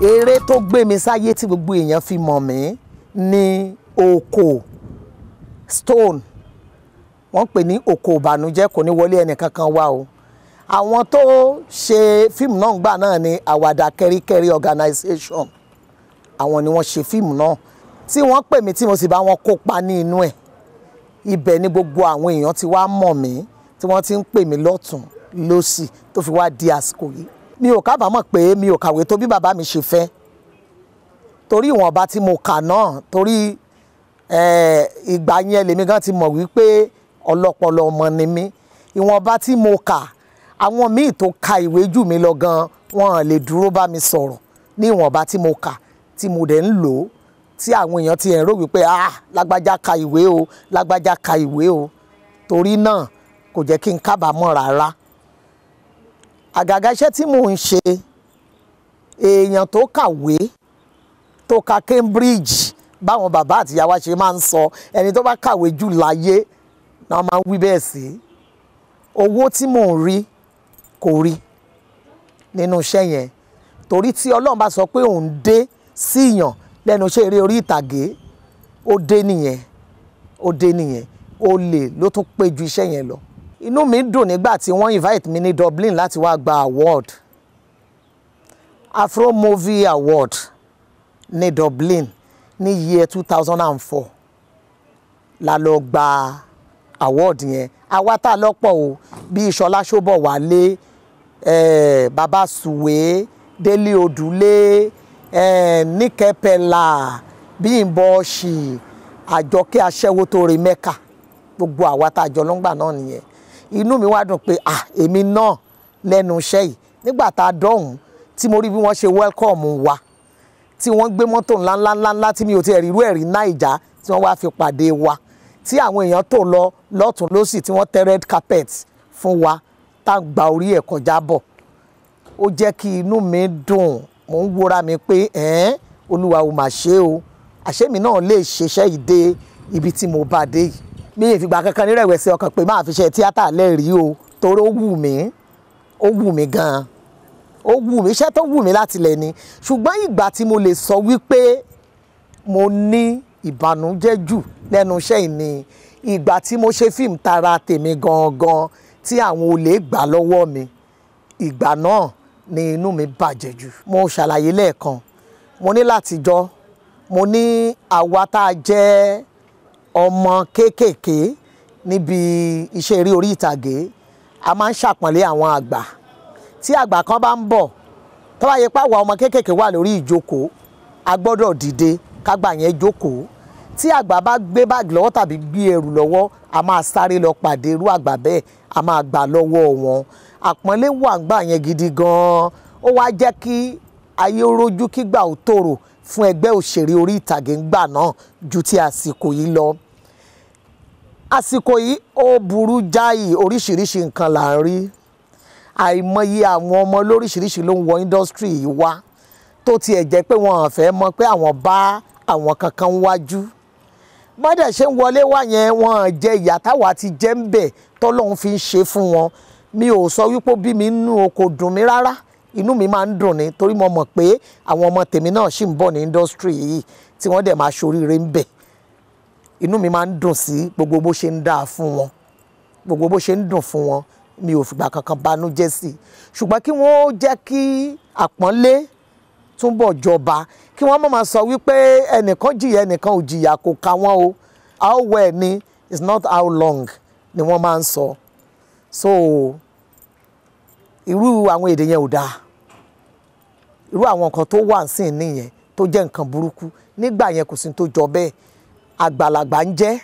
Eré tó gbé mi sáyé tí gbogbo èèyàn fi mọ̀ mí ní Oko Stone. Wọ́n pè ní Oko Ìbànújẹ́, kò ní wọlé ẹnìkankan wá o. Àwọn tó ṣe fíìmù náà gbà náà ni Àwàdà Kẹ́ríkẹ́rí Organization. Àwọn ni wọ́n ṣe fíìmù náà tí wọ́n pè mí, tí mo sì bá wọn kópa ní inú ẹ̀. Ibẹ̀ ni gbogbo àwọn èèyàn ti wá mọ̀ mí, tí wọ́n ti ń pè mí lọ́tùn lósì tó fi wá di àsìkò yìí. Mi ò kábàámọ̀ pé mi ò kàwé tó bí bàbá mi ṣe fẹ́, torí ìwọ̀nba tí mo kà náà, torí ìgbà yẹn lèmi gan ti mọ̀ wípé ọlọ́pọlọ ọmọ ni mí. Ìwọ̀nba tí mo kà, àwọn míì tó ka ìwé jù mí lọ gan wọn lè dúró bá mi sọ̀rọ̀ ní ìwọ̀nba tí mo kà, tí mo dẹ̀ ń lò ó, tí àwọn èèyàn ti ẹ̀ ń rò wípé ah, lágbájá ka ìwé o, lágbájá ka ìwé o. Torí náà kò jẹ́ kí n kábàámọ̀ rárá. Àgàgà iṣẹ́ tí mò ń ṣe, èèyàn tó kàwé, tó ka Cambridge, báwọn bàbá àti ìyá wa ṣe máa ń sọ, ẹni tó bá kàwé jù láyé náà máa ń wí bẹ́ẹ̀ sí. Owó tí mò ń rí kò rí nínú iṣẹ́ yẹn, torí tí Ọlọ́run bá sọ pé òun dé síyàn lẹ́nu iṣẹ́ eré orí ìtàgé, ó dé nìyẹn, ó dé nìyẹn, olè ló tún pé ju iṣẹ́ yẹn lọ. Inú mi dùn nígbà tí wọ́n invite mi ní Dublin láti wá gba award, Afro Movie Award ní Dublin ní year 2004 la lọ gba award yẹn. Àwa tá a lọ́pọ̀ o, bí Ṣọlá Ṣóbọ̀wálé, Bàbá Sùwé, Délé Odùlé, Níkẹ́ Pẹ̀lá, Bímbọ́ Ọ̀ṣì, Àjọkẹ́ Aṣẹ́wó tó re Mẹ́kà, gbogbo àwa tá a jọ lọ́ngbà náà nìyẹn. Inú mi wá dùn pé ah, èmi náà lẹ́nu iṣẹ́ yìí. Nígbà tá a dọ̀hún tí mo rí bí wọ́n ṣe welcome wa, tí wọ́n gbé mọ́tò ńláńláńlá tí mi ò tiẹ̀ rí irú ẹ̀ rí Naija, tí wọ́n wá fi pàdé wa, tí àwọn èèyàn tó lọ lọ́tùn lósì, tí wọ́n tẹ́ red carpet fún wa, tá a gba orí ẹ̀ kọjá bọ̀, ó jẹ́ kí inú mi dùn. Mò ń wora mi pé ẹ̀ẹ́n, Olúwa ò mà ṣe o, àṣé mi náà lè ṣiṣẹ́ yìí dé ibi tí mo bá dé yìí. Mi ì fìgbà kankan nírẹ̀wẹ̀sì ọkàn pé máa fi ṣe tíátà lẹ́rìí o, torí ó wù mí, ó wù mí gan-an, ó wù mí, iṣẹ́ tó wù mí láti lẹ̀ ni. Ṣùgbọ́n ìgbà tí mo lè sọ wípé mo ní ìbànújẹ́ jù lẹ́nu iṣẹ́ yìí ni ìgbà tí mo ṣe fíìmù tara tèmi gangan tí àwọn olè gbà lọ́wọ́ mi. Ìgbà náà ni inú mi bàjẹ́ jù. Mo ṣàlàyé lẹ́ẹ̀kan, mo ní látijọ́, mo ní àwa tá a jẹ́ ọmọ kéékèèké níbi iṣẹ́ eré orí ìtàgé, a máa ń ṣàpọ́nlé àwọn àgbà. Tí àgbà kan bá ń bọ̀, tó bá yẹ pé àwa ọmọ kéékèèké wà lórí ìjókòó, a gbọ́dọ̀ dìde kágbà yẹn jókòó. Tí àgbà bá gbé báàgì lọ́wọ́ tàbí gbé ẹrù lọ́wọ́, a máa sáré lọ pàdé irú àgbà bẹ́ẹ̀, a máa gbà lọ́wọ́ wọn. Àpọ́nlé wà ńgbà yẹn gidi gan-an. Ó wá jẹ́ kí ayé rójú kígbà ò tòrò fún ẹgbẹ́ òṣèré orí ìtàgé ńgbà náà ju ti àsìkò yìí lọ. Àsìkò yìí ó burú jáì, oríṣiríṣi nǹkan là ń rí. Àìmọye àwọn ọmọ lóríṣiríṣi ló ń wọ industry yìí wá, tó tiẹ̀ jẹ́ pé wọn ò fẹ́ mọ̀ pé àwọn bá àwọn kankan wájú. Bọ́dẹ̀ ṣe ń wọlé wá yẹn, wọn jẹ ìyà táwa ti jẹ ń bẹ̀ tọ́lọ́hun fi ń ṣe fún wọn. Mi ò sọ wípé ó bí mi nínú o, kò dùn mí rárá. Inú mi máa ń dùn ni, torí mo mọ̀ pé àwọn ọmọ tèmi náà ṣì ń bọ̀ ní industry yìí tí wọ́n dẹ̀ máa ṣoríire ń bẹ̀. Inú mi máa ń dùn sí gbogbo bó ṣe ń dáa fún wọn, gbogbo bó ṣe ń dùn fún wọn. Mi ò fìgbà kankan banújẹ́ sí i. Ṣùgbọ́n kí wọ́n jẹ́ kí àpọ́nlé túnbọ̀ jọba, kí wọ́n má máa sọ wípé ẹnìkan jìyà ẹnìkan ò jìyà, kò ka wọ́n o. How well ni is not how long ni wọ́n máa ń sọ. So irú àwọn èdè yẹn ò dáa. Irú àwọn nǹkan tó wà sí nìyẹn tó jẹ́ nǹkan burúkú. Nígbà yẹn kò sí tó jọ bẹ́ẹ̀. Àgbàlagbà ń jẹ́.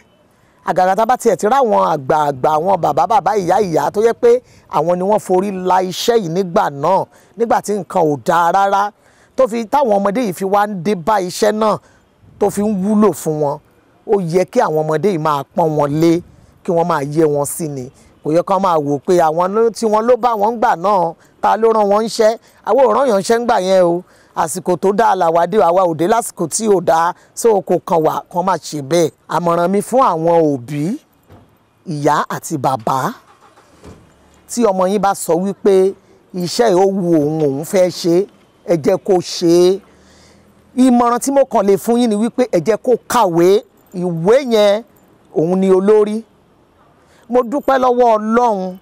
Àgàgà tá bá tiẹ̀ ti ráwọn àgbààgbà, àwọn bàbá bàbá, ìyá ìyá tó yẹ pé àwọn ni wọ́n forí la iṣẹ́ yìí nígbà náà, nígbà tí nǹkan ò dáa rárá, tó fi táwọn ọmọdé yìí fi wá ń dé bá iṣẹ́ náà tó fi ń wúlò fún wọn. Ó yẹ kí àwọn ọmọdé yìí máa pọ́n wọn lé, kí wọ́n máa yẹ wọn sí ni. Kò yẹ kí wọ́n máa wò pé àwọn tí wọ́n ló bá wọn gbà náà, ta ló rán wọn ńṣẹ́. Àwọn ò rán yàn ńṣẹ́ ńgbà yẹn o. Àsìkò tó dáa làwa dé, àwa ò dé lásìkò tí ò dáa, so kò kàn wá kàn má ṣe bẹ́ẹ̀. Àmọ̀ràn mi fún àwọn òbí, ìyá àti bàbá, tí ọmọ yín bá sọ wípé Iṣẹ́ ó wu òun, òun fẹ́ ṣe, ẹ jẹ́ kó ṣe é. Ìmọ̀ràn tí mo kàn lè fún yín ni wípé ẹ jẹ́ kó kàwé. Ìwé yẹn òun ni olórí. Mo dúpẹ́ lọ́wọ́ Ọlọ́run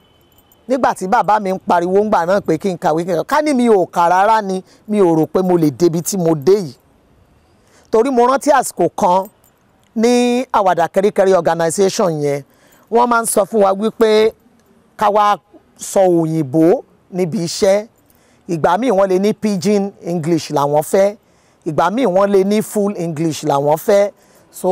nígbà tí bàbá mi ń pariwo ńgbà náà pé kí n kàwé, kí n kàwé. Ká ní mi ò kà rárá ni, mi ò rò pé mo lè débi tí mo dé yìí. Torí mo rántí àsìkò kan ní Àwàdà Kẹ́ríkẹ́rí organization yẹn, wọ́n máa ń sọ fún wa wípé ká wá sọ òyìnbó níbi iṣẹ́. Ìgbà míì wọ́n lè ní pidgin English làwọn fẹ́, ìgbà míì wọ́n lè ní full English làwọn fẹ́. So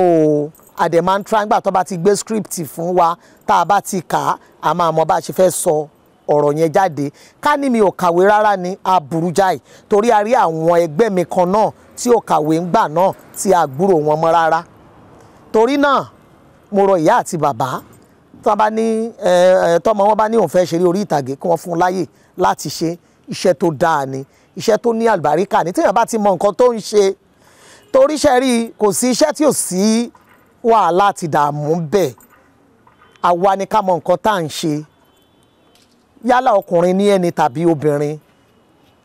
àdèmá ń try nígbà tó bá ti gbé script fún wa, tá a bá ti kà á, a máa mọ bá a ṣe fẹ́ sọ ọ̀rọ̀ yẹn jáde. Ká ní mi ò kàwé rárá ni, a burú jáì. Torí a rí àwọn ẹgbẹ́ mi kan náà tí ò kàwé ńgbà náà tí a gbúrò wọn mọ́ rárá. Torí náà mo rọ ìyá àti bàbá, tó bá ní tọ́mọ wọn bá ní òun fẹ́ ṣeré orí ìtàgé, kí wọ́n fún un láyè láti ṣe iṣẹ́ tó dáa ni, iṣẹ́ tó ní àlùbáríkà ni, téèyàn bá ti mọ nǹkan tó ń ṣe. Torí iṣẹ́ rí, kò sí iṣẹ́ tí ò sí wàhálà àti dààmú bẹ́ẹ̀. Àwa ni ká mọ nǹkan tá à ń ṣe. Yálà ọkùnrin ní ẹni tàbí obìnrin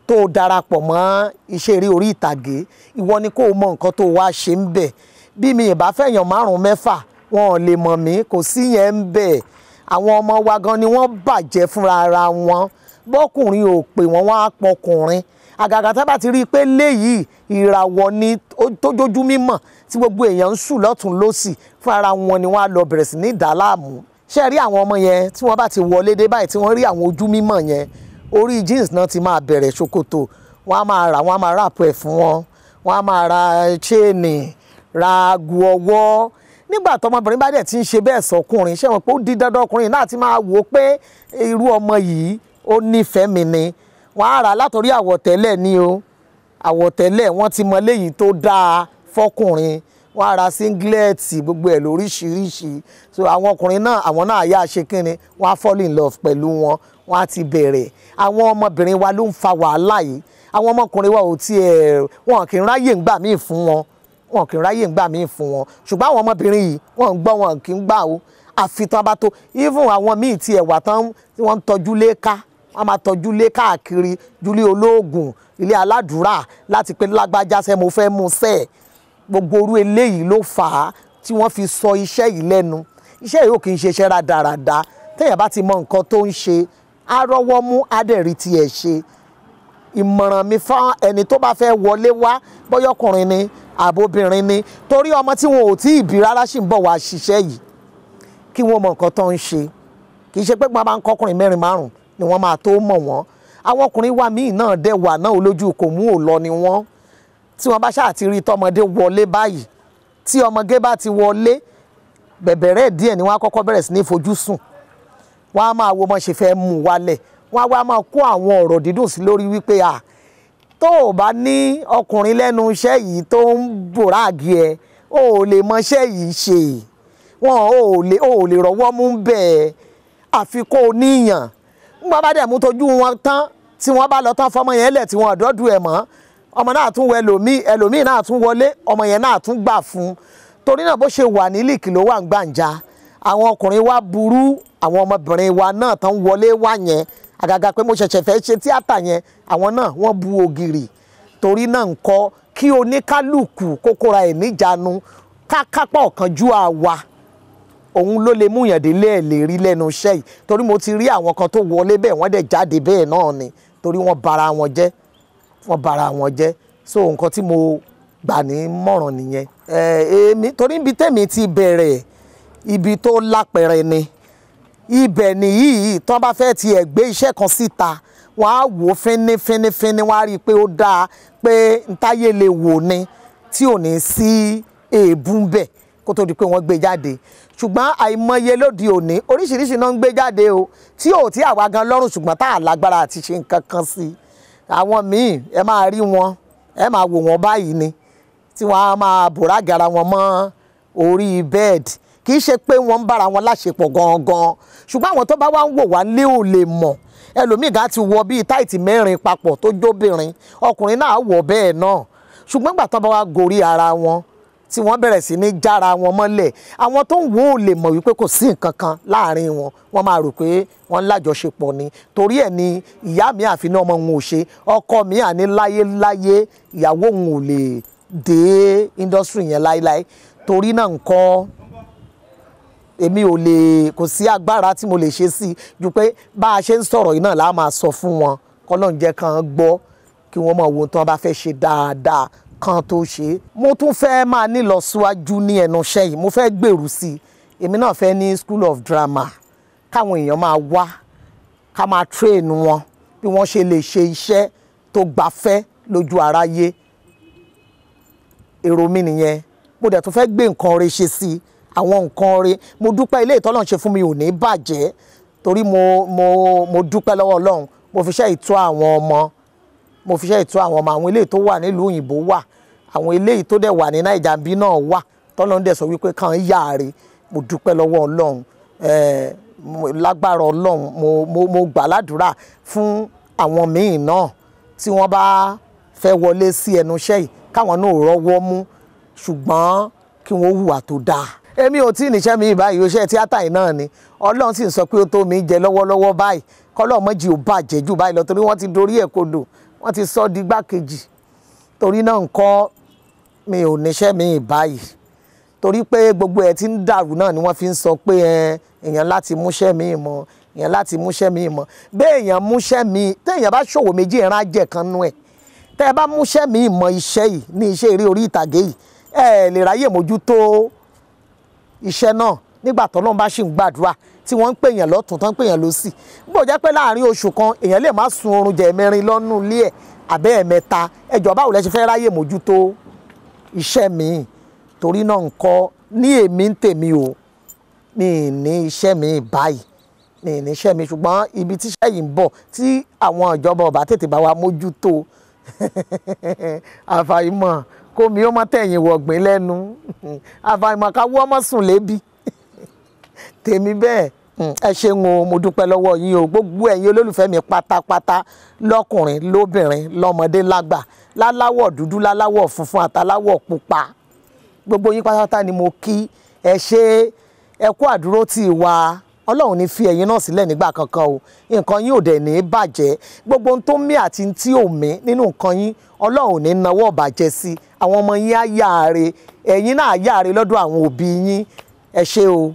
tó darapọ̀ mọ́ iṣẹ́ eré orí ìtàgé, ìwọ ni kó o mọ nǹkan tó wá ṣe ń bẹ̀. Bí mi ì bá fẹ̀yàn 5 mẹ́fà, wọn ò lè mọ̀ mí, kò sí yẹn ń bẹ̀. Àwọn ọmọ wa gan ni wọ́n bàjẹ́ fúnra ara wọn. Bọ́kùnrin ò pè wọ́n, wọ́n á pọkùnrin. Àgàgà tá bá ti rí i pé léyìí ìràwọ̀ ni tó jójú mímọ̀ tí gbogbo èèyàn ń sùn lọ́tún lọ́sì, fúnra ara wọn ni wọ́n á lọ bẹ̀rẹ̀ sí ní ìdá láàmú. Ṣé rí àwọn ọmọ yẹn tí wọ́n bá ti wọlé dé báyìí tí wọ́n rí àwọn ojú mímọ̀ yẹn, orí jeans náà ti máa bẹ̀rẹ̀, ṣòkòtò wọ́n á máa rà, wọ́n á máa ràpọ̀ ẹ̀ fún wọn, wọ́n á máa ra chain, ra aago ọwọ́. Nígbà tọmọbìnrin bá dẹ̀ ti ń ṣe bẹ́ẹ̀ sọkùnrin, ṣé wọn pé ó di dandan ọkùnrin náà ti máa wò ó pé irú ọmọ yìí ó nífẹ̀ẹ́ mi ni. Wọ́n á rà látòrí àwọ̀tẹ́lẹ̀ ni o, àwọ̀tẹ́lẹ̀ wọ́n ti mọ léyìí tó dáa fọkùnrin. Wọ́n á ra singlet, gbogbo ẹ̀ lóríṣiríṣi. So àwọn ọkùnrin náà, àwọn náà yá ṣe kínni, wọ́n á fall in love pẹ̀lú wọn, wọ́n á ti bẹ̀rẹ̀. Àwọn ọmọbìnrin wa ló ń fa wàhálà yìí. Àwọn ọmọkùnrin wa ò tiẹ̀, wọn kì í ráyè ńgbà míì fún wọn, wọn kì í ráyè ńgbà míì fún wọn. Ṣùgbọ́n àwọn ọmọbìnrin yìí, wọ́n ń gbọ́, wọn kì í gbà o. Àfi tán bá tó, even àwọn míì tiẹ̀ wà tán tí wọ́n ń tọ́jú lé ká, wọ́n máa tọ́jú lé káàkiri, júlé olóògùn, ilé aládùúrà, láti pé lágbájá sẹ́ mo fẹ́ mú sẹ́ẹ̀. Gbogbo orú eléyìí ló fà á tí wọ́n fi sọ iṣẹ́ yìí lẹ́nu. Iṣẹ́ yìí ò kì í ṣe iṣẹ́ rádaràda. Téèyàn bá ti mọ nǹkan tó ń ṣe, á rọ́wọ́ mú, á dẹ̀ rí tiẹ̀ ṣe. Ìmọ̀ràn mi fún ẹni tó bá fẹ́ wọlé wá, bóyá ọkùnrin ni àbóbìnrin ni, torí ọmọ tí wọn ò tí ì bí rárá sì ń bọ̀ wá ṣiṣẹ́ yìí, kí wọ́n mọ nǹkan tó ń ṣe. Kì í ṣe pé wọ́n máa ń kọ́kùnrin 4 5 ni wọ́n máa tó mọ̀ wọ́n. Àwọn ọkùnrin wa míì náà dẹ̀ wà náà olójú kò mú ò lọ ni wọ́n. Tí wọ́n bá ṣáà ti rí tọmọdé wọlé báyìí, tí ọmọge bá ti wọlé, bẹ̀bẹ̀rẹ̀ díẹ̀ ni wọ́n á kọ́kọ́ bẹ̀rẹ̀ sí ní fojú sùn. Wọ́n á máa wo bọ́n ṣe fẹ́ mú wálẹ̀. Wọ́n á wá máa kó àwọn ọ̀rọ̀ dídùn sí lórí wípé à, tó o bá ní ọkùnrin lẹ́nu iṣẹ́ yìí tó ń bòráàgì ẹ, o ò lè mọṣẹ́ yìí ṣe. Wọn ò lè rọ́wọ́ mú bẹ́ẹ̀. Àfi kó o níyàn. Nígbà bá dẹ̀ mú tojú wọn tán, tí wọ́n bá lọ tán fọmọ yẹn lẹ̀ tí wọ́n dọ́dún ẹ̀ mọ́, ọmọ náà tún wọ ẹlòmíì, ẹlòmíì náà tún wọlé, ọmọ yẹn náà tún gbà fún un. Torí náà bó ṣe wà ní líìkì ló wà ń gbàǹjà. Àwọn ọkùnrin wa burú, àwọn ọmọbìnrin wa náà tán wọlé wá yẹn. Àgàgà pé mo ṣẹ̀ṣẹ̀ fẹ́ ṣe tíátà yẹn, àwọn náà wọ́n bu ògiri. Torí náà ńkọ́ kí oníkálùkù kókóra ẹ̀ níjàánu, ká kápá ọ̀kánjúà wa. Òun ló lè mú yàn délé ẹ̀ lè rí lẹ́nu iṣẹ́ yìí. Torí mo ti rí àwọn kan tó wọlé bẹ́ẹ̀, wọ́n dẹ̀ jáde bẹ́ẹ̀ náà ni. Torí wọ́n bara wọn jẹ́, wọ́n bara wọn jẹ́. So nǹkan tí mo gbà ní mọ̀ràn nìyẹn. Èmi torí ibi tèmi ti bẹ̀rẹ̀, ibi tó lápẹ̀rẹ̀ ni. Ibẹ̀ nìyí, tán bá fẹ́ ti ẹ̀ gbé iṣẹ́ kan síta, wọ́n á wò ó fínífínífíní, wọ́n á rí i pé ó dáa, pé ntáyé lè wò ni tí ò ní sí èébú ń bẹ̀ kó tó di pé wọ́n gbé jáde. Ṣùgbọ́n àìmọye lóde òní, oríṣiríṣi náà ń gbé jáde o, tí ò tí àwa gan lọ́rùn, ṣùgbọ́n tá a lágbára àti ṣe nǹkan kan sí i. Àwọn míì ẹ máa rí wọn, ẹ máa wò wọ́n báyìí ni, tí wọ́n á máa bòrágara wọn mọ́ orí bẹ́ẹ̀dì. Kì í ṣe pé wọ́n ń bára wọn láṣepọ̀ gangan, ṣùgbọ́n àwọn tó bá wá ń wò wá lé ò lè mọ̀. Ẹlòmíì gan ti wọ bíi táìtì 4 papọ̀ tó jóbìnrin, ọkùnrin náà wọ̀ bẹ́ẹ̀ náà. Ṣùgbọ́n ìgbà tán bá wá gorí ara wọn, tí wọ́n bẹ̀rẹ̀ sí ní jára wọn mọ́lẹ̀. Àwọn tó ń wò ó lè mọ̀ wípé kò sí nǹkan kan láàrin wọn, wọ́n máa rò pé wọ́n ń lájọṣepọ̀ ni. Torí ẹ̀ ni ìyá mi àfi ní ọmọ òun ò ṣe, ọkọ mi àní láyéláyé ìyàwó òun ò lè dé industry yẹn láéláé. Torí náà nǹkan èmi ò lè, kò sí agbára tí mo lè ṣe sí ju pé bá a ṣe ń sọ̀rọ̀ yìí náà la máa sọ fún wọn, k'Ọlọ́run jẹ́ kán gbọ́, kí wọ́n máa wo ohun tí wọ́n bá fẹ́ ṣe dáadáa kan tó ṣe. Mo tún fẹ́ máa nílọsíwájú ní ẹnu iṣẹ́ yìí, mo fẹ́ gbèrú sí i. Èmi náà fẹ́ ní school of drama, káwọn èèyàn máa wá, ká máa train wọn bí wọ́n ṣe lè ṣe iṣẹ́ tó gbafẹ́ lójú aráyé. Èrò mi nìyẹn. Mo dẹ̀ tún fẹ́ gbé nǹkan re ṣe sí i, àwọn nǹkan re. Mo dúpẹ́ ilé ìtọ́lọ́run ṣe fún mi ò ní bàjẹ́, torí mo dúpẹ́ lọ́wọ́ Ọlọ́run. Mo fi iṣẹ́ ìtọ́ àwọn ọmọ, mo fi iṣẹ́ ìtọ́ àwọn ọmọ, àwọn eléyìí tó wà nílùú òyìnbó wà, àwọn eléyìí tó dẹ̀ wà ní Naija bí náà wà, tọ́lọ́run dẹ̀ sọ wípé kàn yáre. Mo dúpẹ́ lọ́wọ́ Ọlọ́run. Lágbára Ọlọ́run, mo gbà ládùúrà fún àwọn míì náà tí wọ́n bá fẹ́ wọlé sí ẹnu iṣẹ́ yìí, káwọn náà rọ́wọ́ mú, ṣùgbọ́n kí wọ́n hùwà tó dáa. Èmi ò tí ì níṣẹ́ mi báyìí, iṣẹ́ tíátà yìí náà ni Ọlọ́run sì ń sọ pé ó tó mi jẹ lọ́wọ́lọ́wọ́ báyìí. Kọ́lọ́run mọ́jì ò bàjẹ́ jù báyìí lọ, torí wọ́n ti dorí ẹ̀ kodò, wọ́n ti sọ di igbákejì. Torí náà ńkọ́ mi ò níṣẹ́ mi báyìí, torí pé gbogbo ẹ̀ ti ń dàrú náà ni wọ́n fi ń sọ pé èèyàn láti múṣẹ́ mi mọ́, èèyàn láti múṣẹ́ mi mọ́. Bẹ́ẹ̀ èèyàn múṣẹ́ mi, téèyàn bá ṣòwò méjì ẹran ajẹ́ kan nú ẹ̀. Tẹ́ ẹ bá múṣẹ́ mi mọ́ iṣẹ́ yìí ní iṣẹ́ eré orí ìtàgé yìí, ẹ lè ráyè mójútó iṣẹ́ náà nígbà tọ́lọ́run bá ṣì ń gbàdúrà tí wọ́n ń pè èèyàn lọ́tún tán ń pè èèyàn lọ́sì. Bó jẹ́ pé láàrin oṣù kan èèyàn lè má sun oorun jẹ mẹ́rin lọ́nù ilé ẹ̀ àbẹ́ ẹ̀mẹ́ta. Ẹjọ́ báwo lẹ ṣe fẹ́ ráyè mójútó iṣẹ́ mi? Torí náà ńkọ́ ní èmi ń tèmi o, mi ní iṣẹ́ mi báyìí, mi ní iṣẹ́ mi, ṣùgbọ́n ibi tíṣẹ́ yìí ń bọ̀ tí àwọn ìjọba ọba tètè bá wa mójútó, àfàìmọ̀ kó mi ó mọ́ tẹ̀yìn wọ̀gbìn lẹ́nu, àfàìmọ̀ káwọ́ ọmọ sùn lébi tèmi bẹ́ẹ̀. Ẹ ṣeun o, mo dúpẹ́ lọ́wọ́ yín o, gbogbo ẹ̀yin olólùfẹ́ mi pátápátá, lọ́kùnrin lóbìnrin lọ́mọdé lágbà, láláwọ̀ dúdú láláwọ̀ funfun àtàláwọ̀ pupa, gbogbo yín pátápátá ni mo kí. Ẹ ṣé, ẹ kú àdúró tì wá. Ọlọ́run ní fi ẹ̀yin náà sílẹ̀ nígbà kankan o, nǹkan yín ò dẹ̀ ní bàjẹ́. Gbogbo ohun tó mí àti tí ò mí nínú nǹkan yín, Ọlọ́run ò ní nawọ́ bàjẹ́ sí. Àwọn ọmọ yín á yáre, ẹ̀yin náà á yáre lọ́dọ̀ àwọn òbí yín. Ẹ ṣé o.